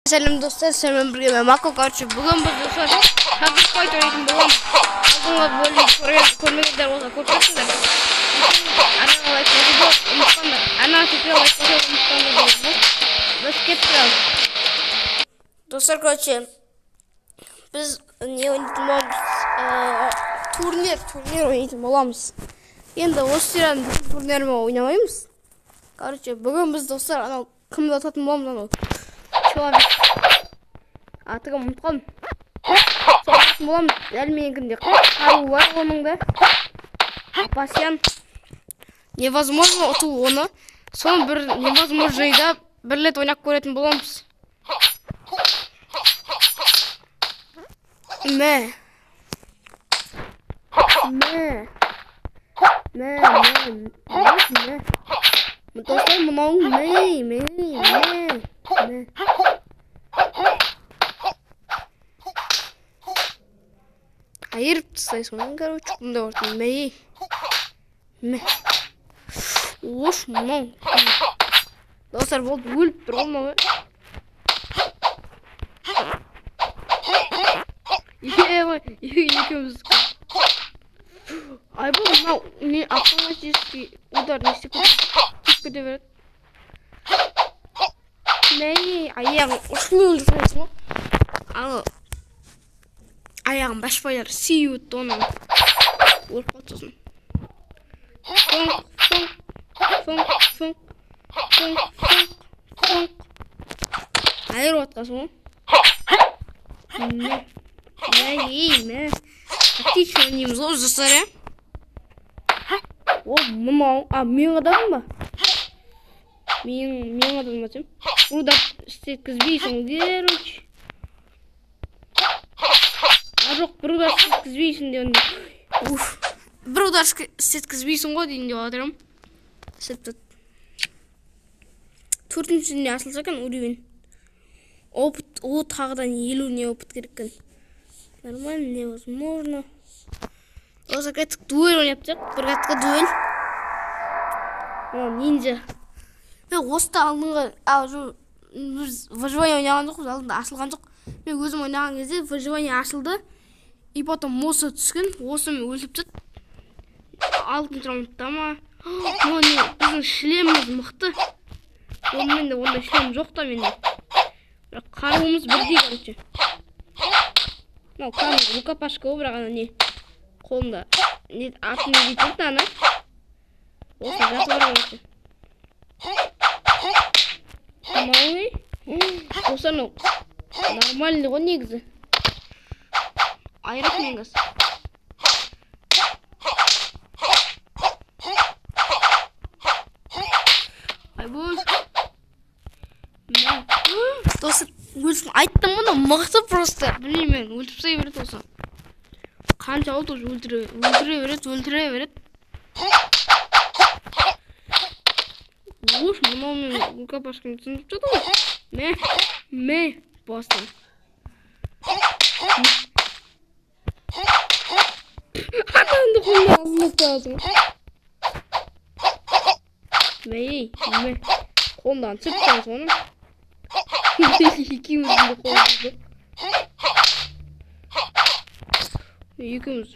Сәлем достар, сәлем бірге мен Мако. Короче, бүгін біз достар Хабib Fight ойнайтын боламыз. Алдыңғы бөлімді көрмегендер болса көріп кетсіңдер. Арнаға лайк басуды ұмытпаңдар. Арнаға тіркеліп лайк басуды ұмытпаңдар деген. Біз кеттік. Достар, короче, біз не ойнайтын боламыз? Турнир ойнайтын боламыз. Енді осы серияның бүкіл турнирін ойнамаймыз. Короче, бүгін біз достар анау кімді ататын боламыз анау? Человек. Аты кім ұмытып қалдым. Соғатын боламыз. Дәл менікінде қару бар оның да. Пасьян. Невозможно ұту оны. Соны бір невозможныйда бір рет ойнап көретін боламыз. Мә. Мә. Мә, мә, мә. Достар, мынау мә, мә, мә. Мә. Айырып тастайсың ғой, короче, бұндай ортын. Мә. Мә. Ош, мынау. Достар, болды, өліп тұр ғой мынау. Екеуміз. Айбол, мынау не автоматический удар не істеп кете береді. Мә, аяғын ұшымен өлтіресің ғой. Ал аяғын башпайлар сүйіп өтті оны. Өліп қалды сосын. Фонк, фонк, фонк, фонк, фонк, фонк, фонк. Айырып атқансың ғой. Мә, мә, ей, мә. Тактично ойнаймыз ғой достар, ә? О, мынау, а, мен қададым ба? Мен қададым ба сен? Удар істеткізбейсің, короче. А жоқ, бір удар істеткізбейсің деп. Уф. Бір удар істеткізбейсің ғой дейін деп жатырмын. Істеп. Төртіншісіне ашылса екен уровень. Опыт, о, тағыдан 50 не опыт керек екен. Нормально, невозможно. Осы кеттік, дуэль ойнап тастайық. Бір катқа дуэль. О, ниндзя. Мен осыда алдыңғы, біз выживание ойнаған жоқпыз, алдында ашылған жоқ. Мен өзім ойнаған кезде выживание ашылды. И потом осы түскен, осы мен өлтіріп тастады. Алтыншы раундта ма? Мынау не, біздің шлеміміз мықты. Онымен де ондай шлем жоқ та менде. Бірақ қаруымыз бірдей, короче. Мынау кәдімгі рукопашка ғой, бірақ ана не қолында не атын не дейтін еді ана. Осы заты бар, короче. Нормальный. Осы анау нормальный ғой негізі. Айырып мен қазір. Айбол. Достар, өлсін айттым ғой, мықты просто. Білмеймін мен, өлтіріп тастай береді осы. Қанша болды уже өлтіре береді, өлтіре береді. Ош, мынау мен рукопашканы түсініп жатыр ғой. Мә, мә, басты. Анаңды қолына алып тастадың. Мә, мә, қолымнан түсіріп тастадың оны. Екеуміздің де қолымызды. Екеуміз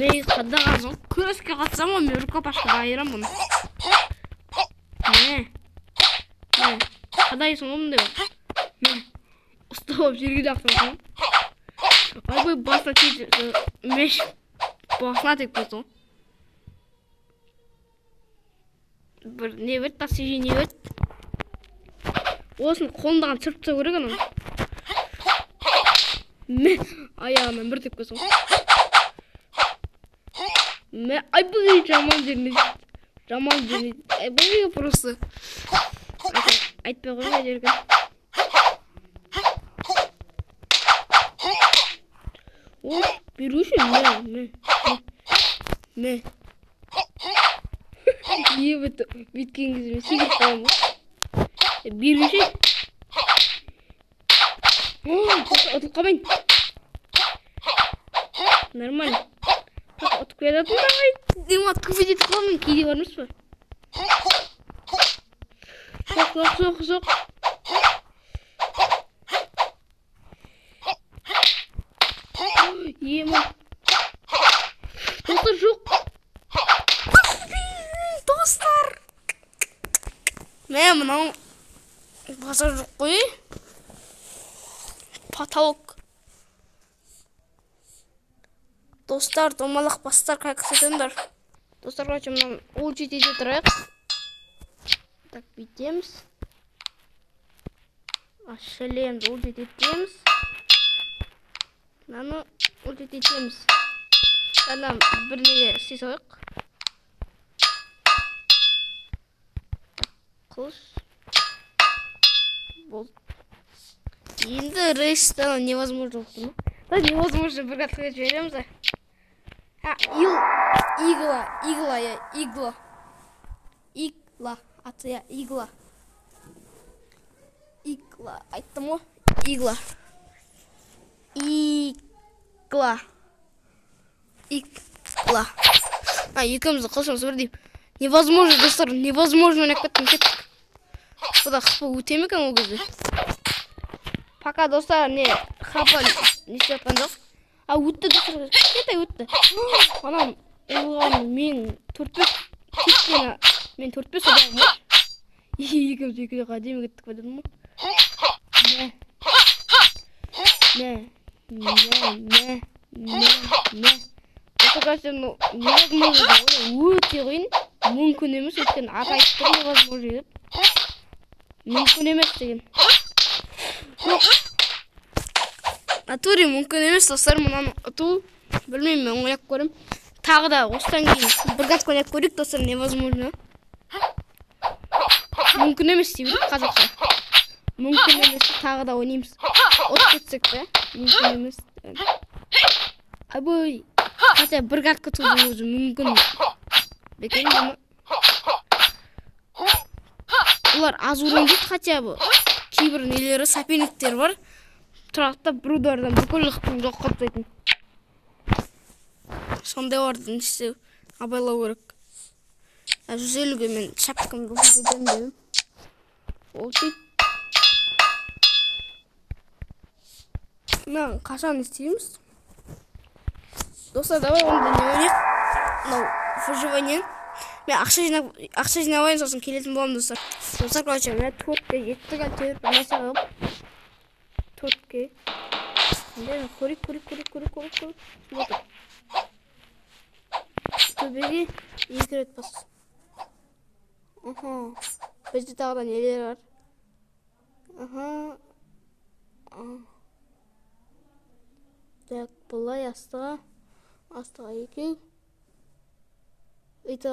мә қадаған соң күреске қатысам ғой, мен рукопашкада айырамын бұны. Мә, мә, қадайсың ғой мұндай. Мә, ұстап алып жерге лақтырасың ғой. Айбай, басына тиіп, меш, басына тиіп кетті ғой. Бір не берді, достижение берді. Осыны қолындаған түсіріп тастау керек ананы. Мә, аяғынан бір тепіп кетсің ғой. Мә, айбай, жаман жеріне, жаман жеріне, айбай, просто. Айтпай қоймай жерге. О, беруші, мә, мә, мә. Не бүйткен кезде мен секіріп қаламын ғой. Беруші. Ұтылып қалмайын. Нормально. Ұтып келе жатырмын, давай. Дима, тупить етіп қаламын, кейде бар емес пе? Жоқ, жоқ, жоқ, жоқ. Ема. Достар, жоқ. Достар. Мә, мынау базар жоқ қой. Потолок. Достар, домалақ бастар, как істетіңдер. Достар, короче, мынаны улучшить ете тұрайық. Так, бүйтеміз. Шлемді улучшить етеміз. Мынаны улучшить етеміз. Ана бір неге істей салайық. Қылыш. Болды. Енді рейстан невозможно болып тұр ма? Да, невозможно, бір катқа жібереміз. А, игла, игла, я, игла. Игла, аты я, игла. Игла, айттым ғой. Игла. Игла. Игла. А, екеумізді қылышымыз бірдей. Невозможно, достар, невозможно ойнап кеттім, кеттік. Бұда хп өте ме екен ол кезде? Пока, достар, не, хп не істеп жатқан жоқ. А, өтті, достар, кішкентай өтті. Анам ұлған мен 4-5 кеткен, мен 4-5 ұлғам ғой. Екеуміз екіде әдемі кеттік па дедім ғой. Мә. Мә. Мә, мә, мә, мә. Достар, короче, ну, невозможно, өте қиын. Мүмкін емес, өйткені аты айтып тұр невозможно деп. Мүмкін емес деген. Жоқ. Натуре мүмкін емес, достар, мынаны ұту. Білмеймін, мен ойнап көрем. Тағы да осыдан кейін бір гатка ойнап көрейік, достар, невозможно. Мүмкін емес деймін қазақша. Мүмкін емес, тағы да ойнаймыз. Ұтып кетсек пе? Мүмкін емес. Айбой, хотя бір гатка ұтудың өзі мүмкін. Бекен ме? Олар аз урон дейді хотя бы. Кейбір нелері, соперниктер бар. Тұрады да бір удардан бүкіл хпын жоқ қылып тастайтын. Сондайларды не істеу, абайлау керек. 150-ге мен шапкамды ұтып кетемін дедім. Ол дейді. Мына қашан істейміз? Достар, давай онда не ойнайық? Мынау выживание. Мен ақша жинап алайын, сосын келетін боламын, достар. Достар, короче, мына 4-ке жеттік, әйтеуір бір нәрсе қылып. 4-ке. Енді көрейік, көрейік, көрейік, көрейік, көрейік, көрейік. Смотр. Төбеге 2 рет бас. Аха. Бізде тағы да нелер бар? Аха. Так, былай астыға. Астыға екеу. Бүйті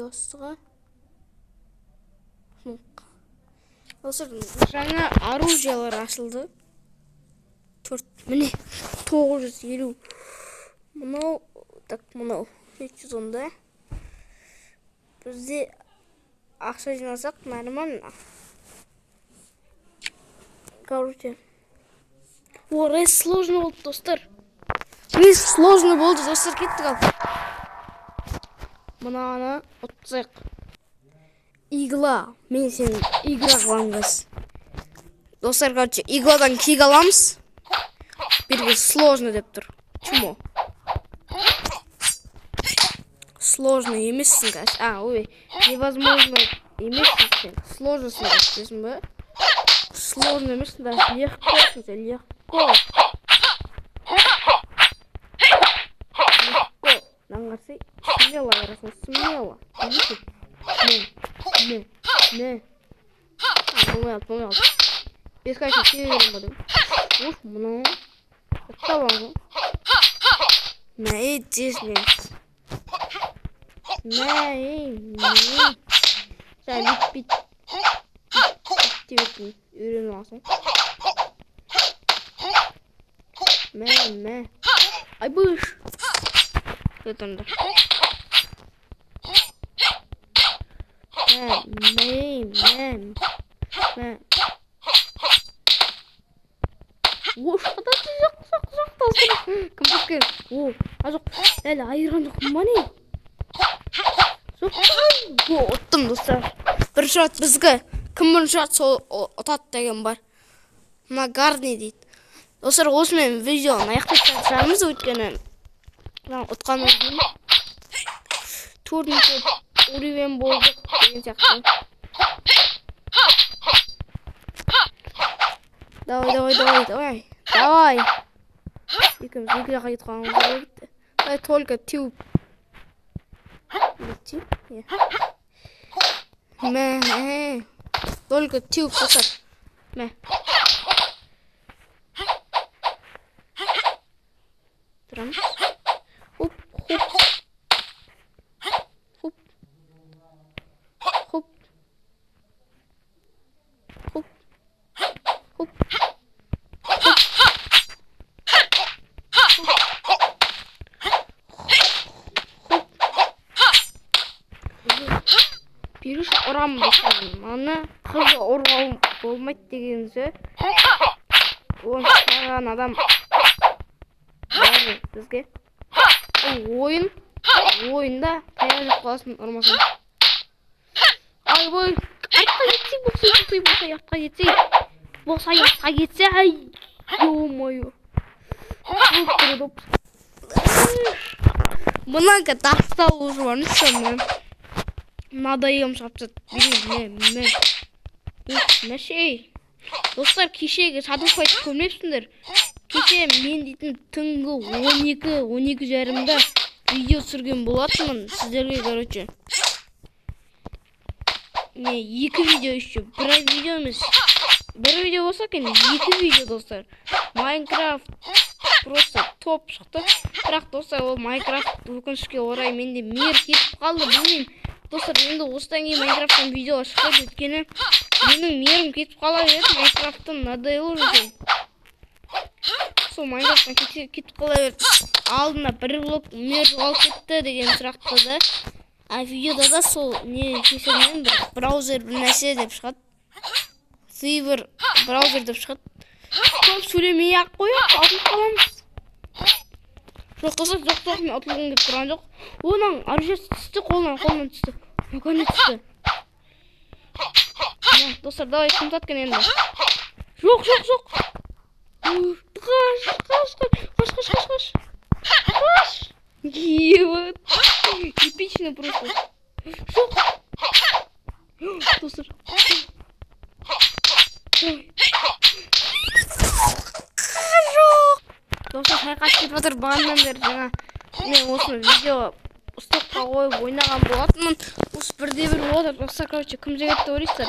астыға. Достар, жаңа оружиялар ашылды. 4, міне, 950. Мынау, так, мынау 710 да. Бізде ақша жинасақ нормально. Короче. О, рейс сложно болды, достар. Рейс сложно болды, достар, кеттік ал. Мынаны ұтсақ. Игла. Мен сені игра қыламын қазір. Достар, короче, игладан кек аламыз. Бірге сложно деп тұр. Чмо. Сложно емессің қазір. А, ой, невозможно емессің сен. Сложносын қазір, білесің бе? Сложно емессің, даже легко сен, легко. Легко. Мынаны қарасай, смело айырасың, смело. Не, не, не. А, болмай алды, болмай алды. Беске айша тебе беремін ба деп. Уф, мынау. Ұттап алған. Мә, ей, тез мен. Мә, ей, мә. Сәл бүйтіп, бүйтіп, бүйтіп үйреніп аласың. Мә, мә. Айбыш. Кетіңдер. Мә, мә, мә, мә. Ош, қадасы жоқ, жоқ, жоқ, достар. Кім кеткен? О, а жоқ, әлі айырған жоқпын ба не? Жоқ, о, ұттым, достар. Бірінші рет бізге кім бірінші рет сол ұтады деген бар. Мына Гарни дейді. Достар, осымен видеоны аяқтап шығармыз, өйткені мына ұтқаннан кейін төртінші уровень болдық деген сияқты. Давай, давай, давай, давай. Давай. Екеуміз екі жаққа кетіп қалғанымыз кетті. Давай, только теуіп. Теуіп? Иә. Мә, только теуіп, достар. Мә. Тұрамыз. Хоп, хоп. Хоп. Хоп. Хоп. Хоп. Беріш ұрамын, достар. Мана қызы ұруға болмайды деген сөз. Оны шығарған адам бәрі бізге. Бұл ойын, ойында таяқ жеп қаласың ұрмасаң. Айбой, артқа кетсе, болса, болса, болса, артқа кетсе, болса, артқа кетсе, ай, ё-моё. Мынанка тастау уже бар, ну надоем шығып тастады. Мә, мә. Мәшей. Достар, кешегі Shadow Fight көрмепсіңдер. Кеше мен дейтін түнгі 12, 12:30-да видео түсірген болатынмын сіздерге, короче. Не, екі видео еще. Бір видео емес. Бір видео болса екен, екі видео, достар. Майнкрафт просто топ шықты. Бірақ, достар, ол Майнкрафт өкінішке орай менде мер кетіп қалды, білмеймін. Достар, енді осыдан кейін Майнкрафттан видео шықпайды, өйткені менің мерім кетіп қала береді. Майнкрафттан надоело уже сол. Сол Майнкрафттан кетіп қала берді. Алдына бір блок мер жоғалып кетті деген сұрақты да. А видеода да сол не кесірінен бір браузер бір нәрсе деп шығады. Цифр браузер деп шығады. Көп сөйлемей ақ қояйық, ұтылып қаламыз. Жоқ, достар, жоқ, жоқ, мен ұтылғым келіп тұрған жоқ. Оның оружие түсті, қолынан түсті. Наконец-то. Достар, давай, кім татқан енді? Жоқ, жоқ, жоқ. Қаш, қаш, қаш, қаш, қаш, қаш. Қаш. Эпично просто. Жоқ. Достар. Жоқ. Достар, шайқас кетіп жатыр бағанадан бері. Жаңа мен осыны видео стопқа қойып ойнаған болатынмын. Осы бірде бір болады. Достар, короче, кім жеңеді деп ойлайсыздар?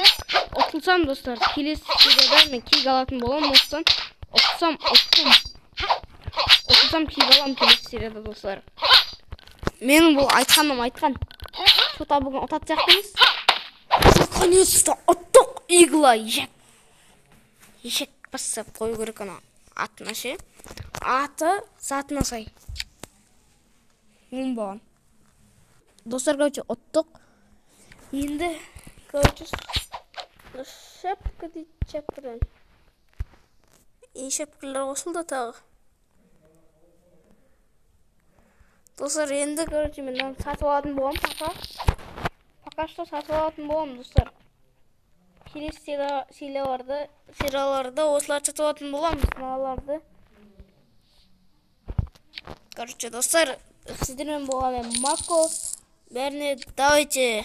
Ұтылсам, достар, келесі серияда мен кек алатын боламын осыдан. Ұтсам, ұттым. Ұтылсам кек аламын келесі серияда, достар. Менің бұл айтқаным айтқан. Что-то бүгін ұтатын сияқты емес. Наконец-то ұттық, игла, ешек. Ешек басып қою керек ана атына ше. Аты затына сай. Оңбаған. Достар, короче, ұттық. Енді, короче, шапка дейді, шапкадан. И шапкалар қосылды тағы. Достар, енді, короче, мен мынаны сатып алатын боламын, пока. Пока что сатып алатын боламын, достар. Келесі серияларда осыларды сатып алатын боламыз, мыналарды. Короче, достар, сіздермен болған мен Мако. Бәріне давайте.